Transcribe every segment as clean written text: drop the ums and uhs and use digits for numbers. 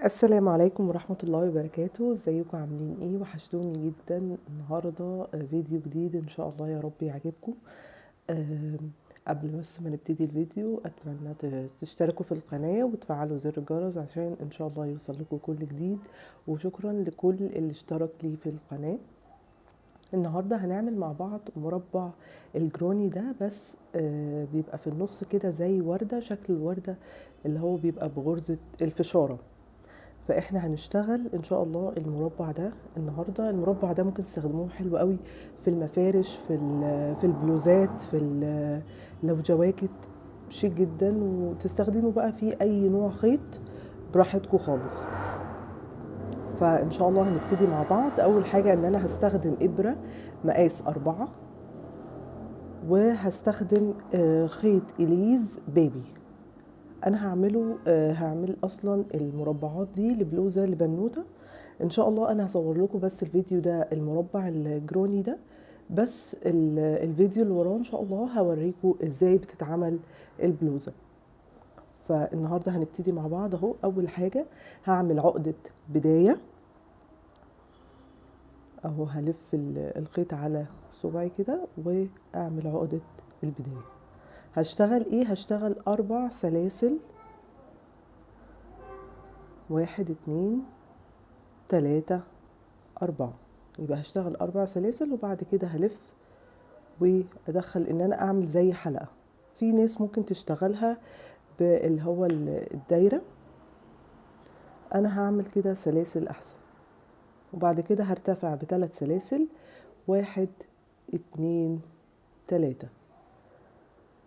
السلام عليكم ورحمة الله وبركاته. ازيكم عاملين ايه؟ وحشتوني جدا. النهاردة فيديو جديد ان شاء الله يا رب يعجبكم. قبل بس ما نبتدي الفيديو اتمنى تشتركوا في القناة وتفعلوا زر الجرس عشان ان شاء الله يوصل لكم كل جديد، وشكرا لكل اللي اشترك لي في القناة. النهاردة هنعمل مع بعض مربع الجروني ده، بس بيبقى في النص كده زي وردة، شكل الوردة اللي هو بيبقى بغرزة الفشارة. فاحنا هنشتغل ان شاء الله المربع ده النهارده. المربع ده ممكن تستخدموه حلو قوي في المفارش، في البلوزات، لو جواكت شيك جدا، وتستخدمه بقى في اي نوع خيط براحتكم خالص. فان شاء الله هنبتدي مع بعض. اول حاجة ان انا هستخدم ابره مقاس 4، وهستخدم خيط اليز بيبي. انا هعمل اصلا المربعات دي لبلوزه لبنوته ان شاء الله. انا هصور لكم بس الفيديو ده، المربع الجروني ده، بس الفيديو اللي وراه ان شاء الله هوريكم ازاي بتتعمل البلوزة. فالنهارده هنبتدي مع بعض اهو. اول حاجة هعمل عقده بداية اهو، هلف الخيط على صباعي كده واعمل عقده البداية. هشتغل ايه؟ هشتغل 4 سلاسل، 1 2 3 4. يبقى هشتغل 4 سلاسل، وبعد كده هلف وادخل ان انا اعمل زي حلقة. في ناس ممكن تشتغلها باللي هو الدايرة، انا هعمل كده سلاسل احسن. وبعد كده هرتفع ب3 سلاسل، 1 2 3.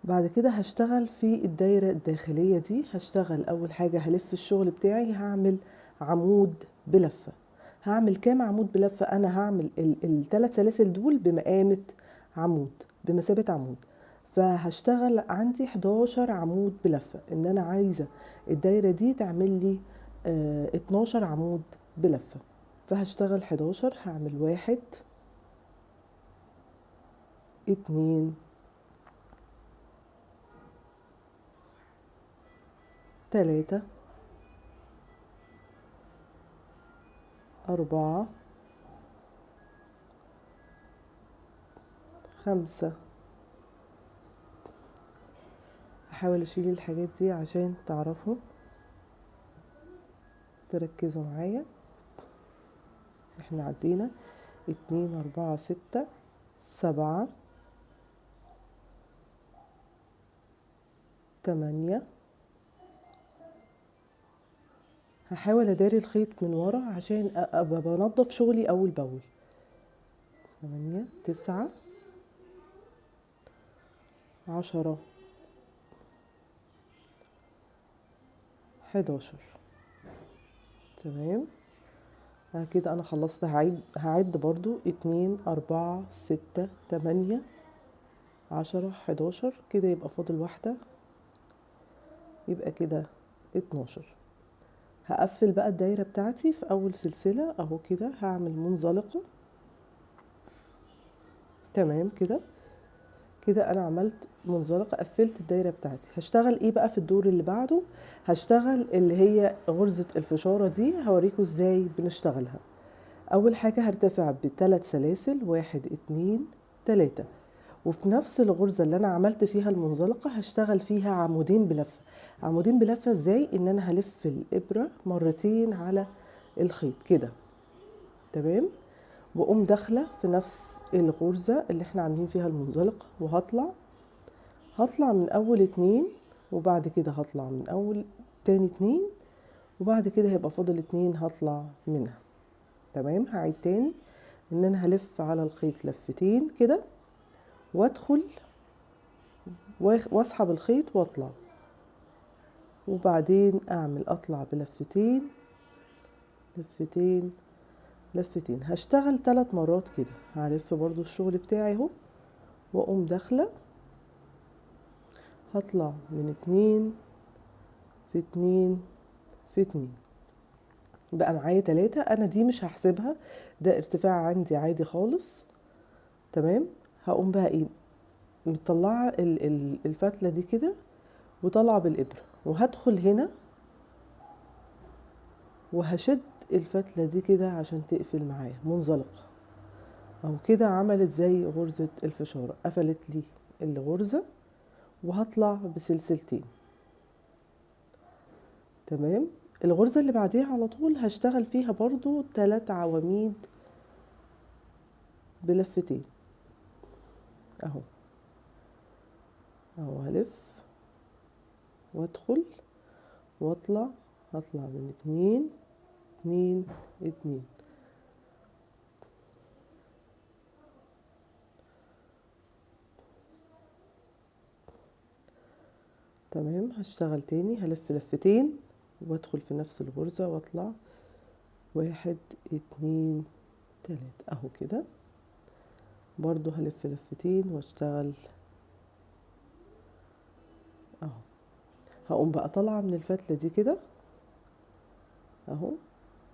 بعد كده هشتغل في الدايرة الداخلية دي. هشتغل اول حاجة هلف الشغل بتاعي، هعمل عمود بلفة. هعمل كام عمود بلفة؟ انا هعمل ال3 سلاسل دول بمقامة عمود، بمثابة عمود. فهشتغل عندي 11 عمود بلفة، ان انا عايزة الدايرة دي تعمل لي 12 عمود بلفة. فهشتغل 11. هعمل 1 2 3 4 5. هحاول اشيل الحاجات دي عشان تعرفوا تركزوا معايا. احنا عدينا 2 4 6 7 8. هحاول اداري الخيط من ورا عشان ابقى بنضف شغلي اول باول. 8 9 10 11. تمام كده انا خلصت. هعد برضو 2 4 6 8 10 11. كده يبقى فاضل واحدة، يبقى كده 12. هقفل بقى الدايرة بتاعتي في اول سلسلة اهو كده. هعمل منزلقة. تمام كده. كده انا عملت منزلقة، قفلت الدايرة بتاعتي. هشتغل ايه بقى في الدور اللي بعده؟ هشتغل اللي هي غرزة الفشارة دي، هوريكم ازاي بنشتغلها. اول حاجة هرتفع ب3 سلاسل، 1 2 3، وفي نفس الغرزة اللي انا عملت فيها المنزلقة هشتغل فيها عمودين بلفة. عمودين بلفة ازاي؟ ان انا هلف الابرة مرتين على الخيط كده، تمام، واقوم داخلة في نفس الغرزة اللي احنا عاملين فيها المنزلقة، وهطلع من اول 2، وبعد كده هطلع من اول تاني 2، وبعد كده هيبقى فاضل 2 هطلع منها. تمام. هعيد تاني ان انا هلف على الخيط لفتين كده، وادخل واسحب الخيط واطلع، وبعدين اعمل اطلع بلفتين لفتين لفتين. هشتغل 3 مرات كده. هلف برضو الشغل بتاعي اهو، واقوم داخله هطلع من 2 في 2 في 2، بقى معايا 3. انا دي مش هحسبها، ده ارتفاع عندي عادي خالص. تمام. هقوم بقى ايه، مطلعه الفتله دي كده وطالعه بالابره، وهدخل هنا وهشد الفتلة دي كده عشان تقفل معايا منزلقة اهو كده. عملت زي غرزة الفشارة، قفلت لي الغرزة، وهطلع بسلسلتين. تمام. الغرزة اللي بعديها على طول هشتغل فيها برضو 3 عواميد بلفتين اهو اهو. هلف وادخل واطلع، هطلع من 2 2 2. تمام. هشتغل تاني، هلف لفتين وادخل في نفس الغرزة واطلع 1 2 3 اهو كده. برضو هلف لفتين واشتغل اهو. هقوم بقى طالعة من الفتلة دي كده اهو،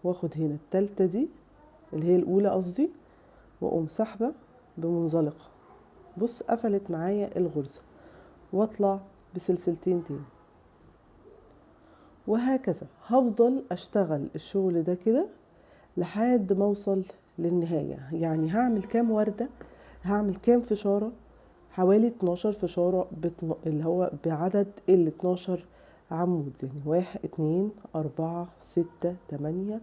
واخد هنا التالتة دي اللي هي الاولى قصدي، واقوم سحبة بمنزلقة. بص قفلت معايا الغرزة، واطلع بسلسلتين تاني، وهكذا. هفضل اشتغل الشغل ده كده لحد ما اوصل للنهاية. يعني هعمل كام وردة، هعمل كام فشارة، حوالي 12 فشارة اللي هو بعدد ال 12 عمود، يعني 1 2 4 6 8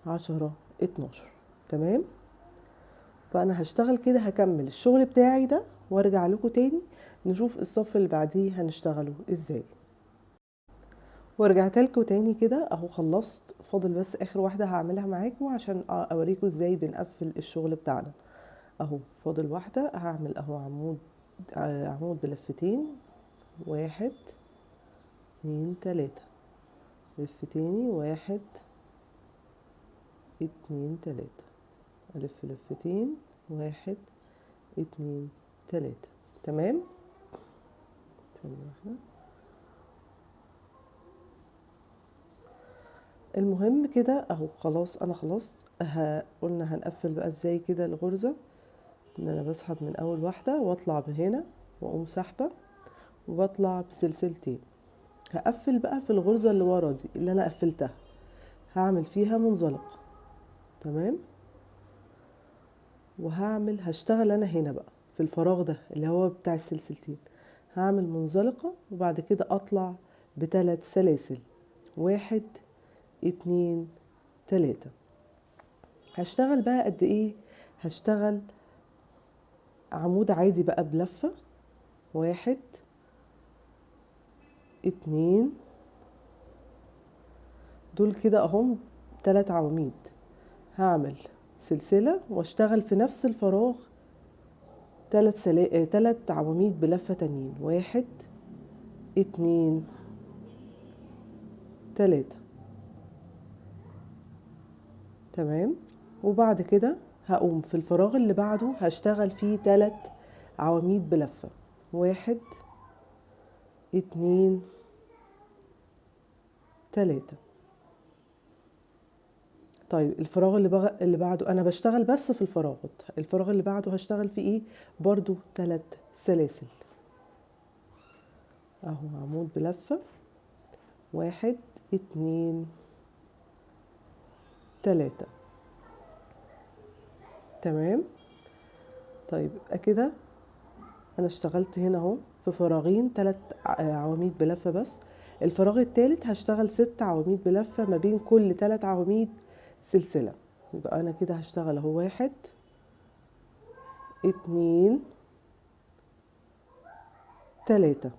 10 12. تمام. فانا هشتغل كده، هكمل الشغل بتاعي ده وارجع لكم تاني نشوف الصف اللي بعديه هنشتغله ازاي. ورجعت لكم تاني كده اهو، خلصت، فاضل بس اخر واحدة هعملها معاكم عشان اوريكم ازاي بنقفل الشغل بتاعنا اهو. فاضل واحدة، هعمل اهو عمود بلفتين، 1 2 3، لف تاني، 1 2 3، الف لفتين، 1 2 3. تمام. ثانية واحدة. المهم كده اهو، خلاص انا خلصت. قلنا هنقفل بقى ازاي كده الغرزة، ان انا بسحب من اول واحدة واطلع من هنا واقوم سحبة وبطلع بسلسلتين. هقفل بقى في الغرزة اللي ورا دي اللي انا قفلتها، هعمل فيها منزلقة. تمام. وهعمل هشتغل انا هنا بقى في الفراغ ده اللي هو بتاع السلسلتين، هعمل منزلقة، وبعد كده اطلع ب3 سلاسل، 1 2 3. هشتغل بقى قد ايه؟ هشتغل عمود عادي بقى بلفة، 1 2، دول كده اهم 3 عواميد. هعمل سلسلة واشتغل في نفس الفراغ 3 عواميد بلفة تانيين، 1 2 3. تمام. وبعد كده هقوم في الفراغ اللي بعده هشتغل فيه 3 عواميد بلفة، 1 2 3. طيب الفراغ اللي بعده انا بشتغل بس في الفراغات، الفراغ اللي بعده هشتغل فيه ايه؟ برضو 3 سلاسل اهو، عمود بلفة، 1 2 3. تمام. طيب يبقى كده انا اشتغلت هنا اهو في فراغين 3 عواميد بلفة بس. الفراغ الثالث هشتغل 6 عواميد بلفة، ما بين كل 3 عواميد سلسلة. يبقى انا كده هشتغل اهو 1 2 3،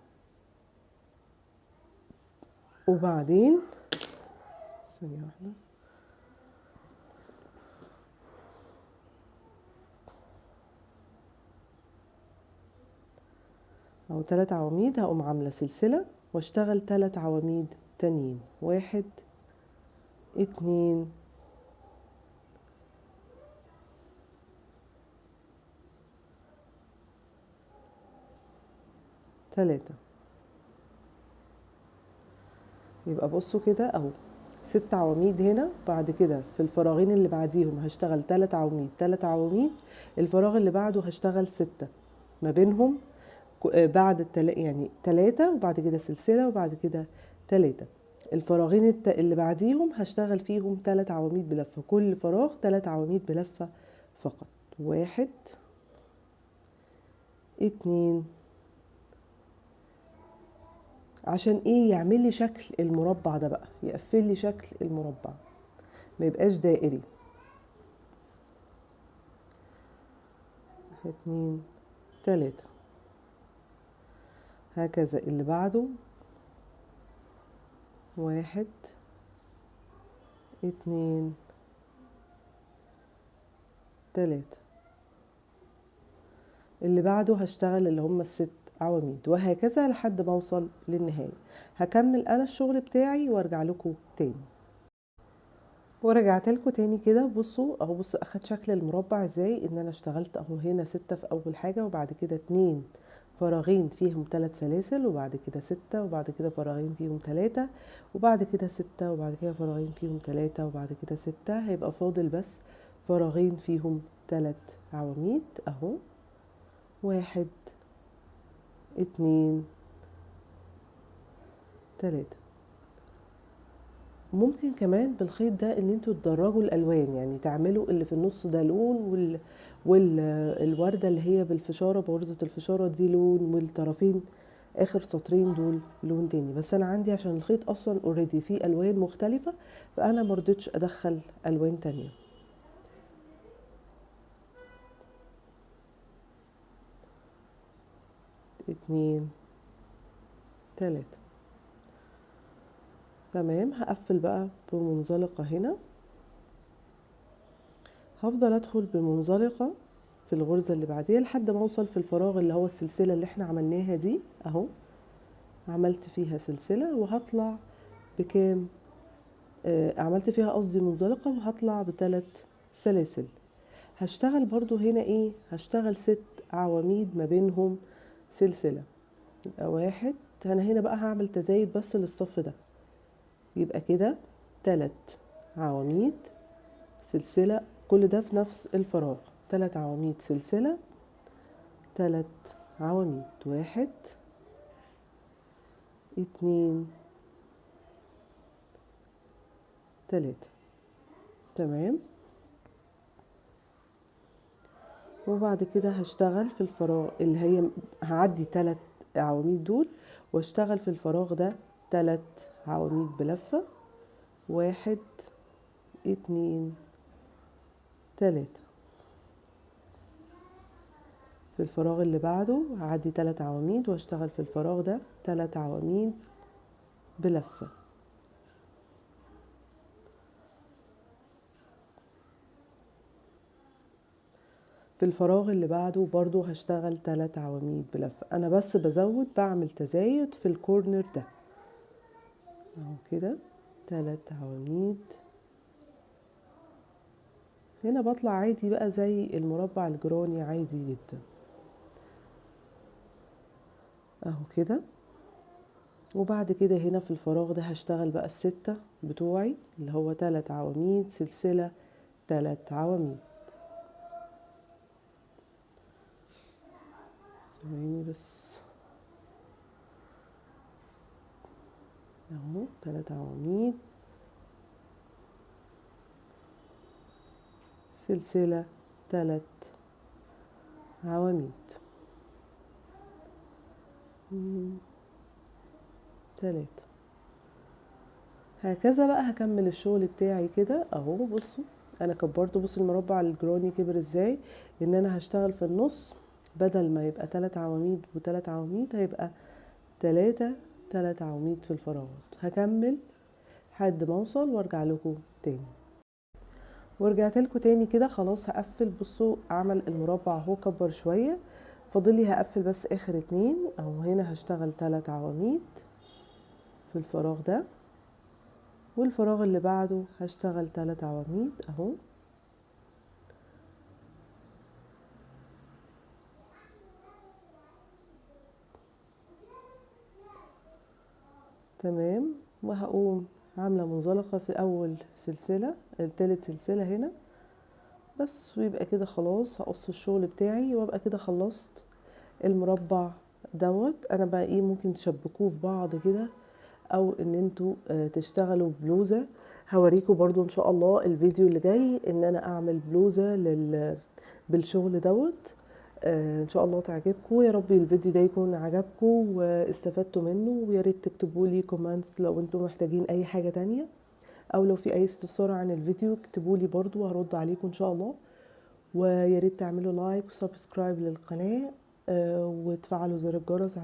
وبعدين ثانية واحدة، اهو 3 عواميد، هقوم عاملة سلسلة واشتغل 3 عواميد تانيين، 1 2 3. يبقى بصوا كده اهو 6 عواميد هنا، بعد كده في الفراغين اللي بعديهم هشتغل 3 عواميد 3 عواميد، الفراغ اللي بعده هشتغل 6 ما بينهم بعد يعني 3، وبعد كده سلسلة، وبعد كده 3. الفراغين اللي بعديهم هشتغل فيهم 3 عواميد بلفة، كل فراغ 3 عواميد بلفة فقط. 1 2، عشان ايه؟ يعمل لي شكل المربع ده بقى، يقفل لي شكل المربع ما يبقاش دائري. 2 3، هكذا. اللي بعده 1 2 3، اللي بعده هشتغل اللي هم ال6 عواميد، وهكذا لحد ما اوصل للنهاية. هكمل انا الشغل بتاعي وارجع لكم تاني. ورجعت لكم تاني كده. بصوا اهو، بصوا اخد شكل المربع ازاي. ان انا اشتغلت اهو هنا 6 في اول حاجة، وبعد كده 2 فراغين فيهم 3 سلاسل، وبعد كده 6، وبعد كده فراغين فيهم 3، وبعد كده 6، وبعد كده فراغين فيهم 3، وبعد كده 6. هيبقى فاضل بس فراغين فيهم 3 عواميد اهو، 1 2 3. ممكن كمان بالخيط ده ان انتوا تدرجوا الالوان، يعني تعملوا اللي في النص ده لون، والوردة اللي هي بالفشارة بوردة الفشارة دي لون، والطرفين اخر سطرين دول لون تاني. بس انا عندي عشان الخيط اصلا already فيه الوان مختلفة، فانا مرضتش ادخل الوان تانية. 2 3، تمام. هقفل بقى بمنزلقة هنا، هفضل ادخل بمنزلقة في الغرزة اللي بعديها لحد ما اوصل في الفراغ اللي هو السلسلة اللي احنا عملناها دي اهو، عملت فيها سلسلة وهطلع بكام؟ عملت فيها قصدي منزلقة، وهطلع ب3 سلاسل. هشتغل برضو هنا ايه؟ هشتغل 6 عواميد ما بينهم سلسلة، يبقى 1. انا هنا بقى هعمل تزايد بس للصف ده، يبقى كده 3 عواميد سلسلة، كل ده في نفس الفراغ. 3 عواميد سلسلة، 3 عواميد، 1 2 3، تمام. وبعد كده هشتغل في الفراغ اللي هي هعدي 3 عواميد دول، واشتغل في الفراغ ده 3 عواميد بلفة، 1 2 3. في الفراغ اللي بعده هعدي 3 عواميد واشتغل في الفراغ ده 3 عواميد بلفة. في الفراغ اللي بعده برضو هشتغل 3 عواميد بلفة. انا بس بزود، بعمل تزايد في الكورنر ده اهو كده، 3 عواميد. هنا بطلع عادي بقى زي المربع الجراني عادي جدا اهو كده. وبعد كده هنا في الفراغ ده هشتغل بقى ال6 بتوعي اللي هو 3 عواميد سلسلة، 3 عواميد. ثواني بس اهو، 3 عواميد سلسلة، 3 عواميد، 3. هكذا بقى هكمل الشغل بتاعي كده اهو. بصوا انا كبرت، بصوا المربع الجراني كبر ازاي. ان انا هشتغل في النص بدل ما يبقى 3 عواميد و3 عواميد هيبقى 3 3 عواميد في الفراغات. هكمل لحد ما اوصل وارجع لكم تاني. ورجعت لكم تاني كده خلاص. هقفل، بصوا اعمل المربع اهو كبر شويه، فاضل لي هقفل بس اخر 2 اهو. هنا هشتغل 3 عواميد في الفراغ ده، والفراغ اللي بعده هشتغل 3 عواميد اهو. تمام. وهقوم عاملة منزلقة في اول سلسلة، التالت سلسلة هنا بس، ويبقى كده خلاص. هقص الشغل بتاعي وابقى كده خلصت المربع دوت. انا بقى ايه، ممكن تشبكوه في بعض كده او ان انتوا تشتغلوا بلوزة. هوريكم برضو ان شاء الله الفيديو اللي جاي ان انا اعمل بلوزة بالشغل دوت. ان شاء الله تعجبكم، يا رب الفيديو ده يكون عجبكم واستفدتوا منه، ويا ريت تكتبوا لي comment لو انتم محتاجين اي حاجة تانية، او لو في اي استفسار عن الفيديو اكتبوا لي برضو وهرد عليكم ان شاء الله. ويا ريت تعملوا like و subscribe للقناة، وتفعلوا زر الجرس.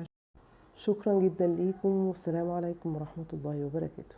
شكرا جدا ليكم، والسلام عليكم ورحمة الله وبركاته.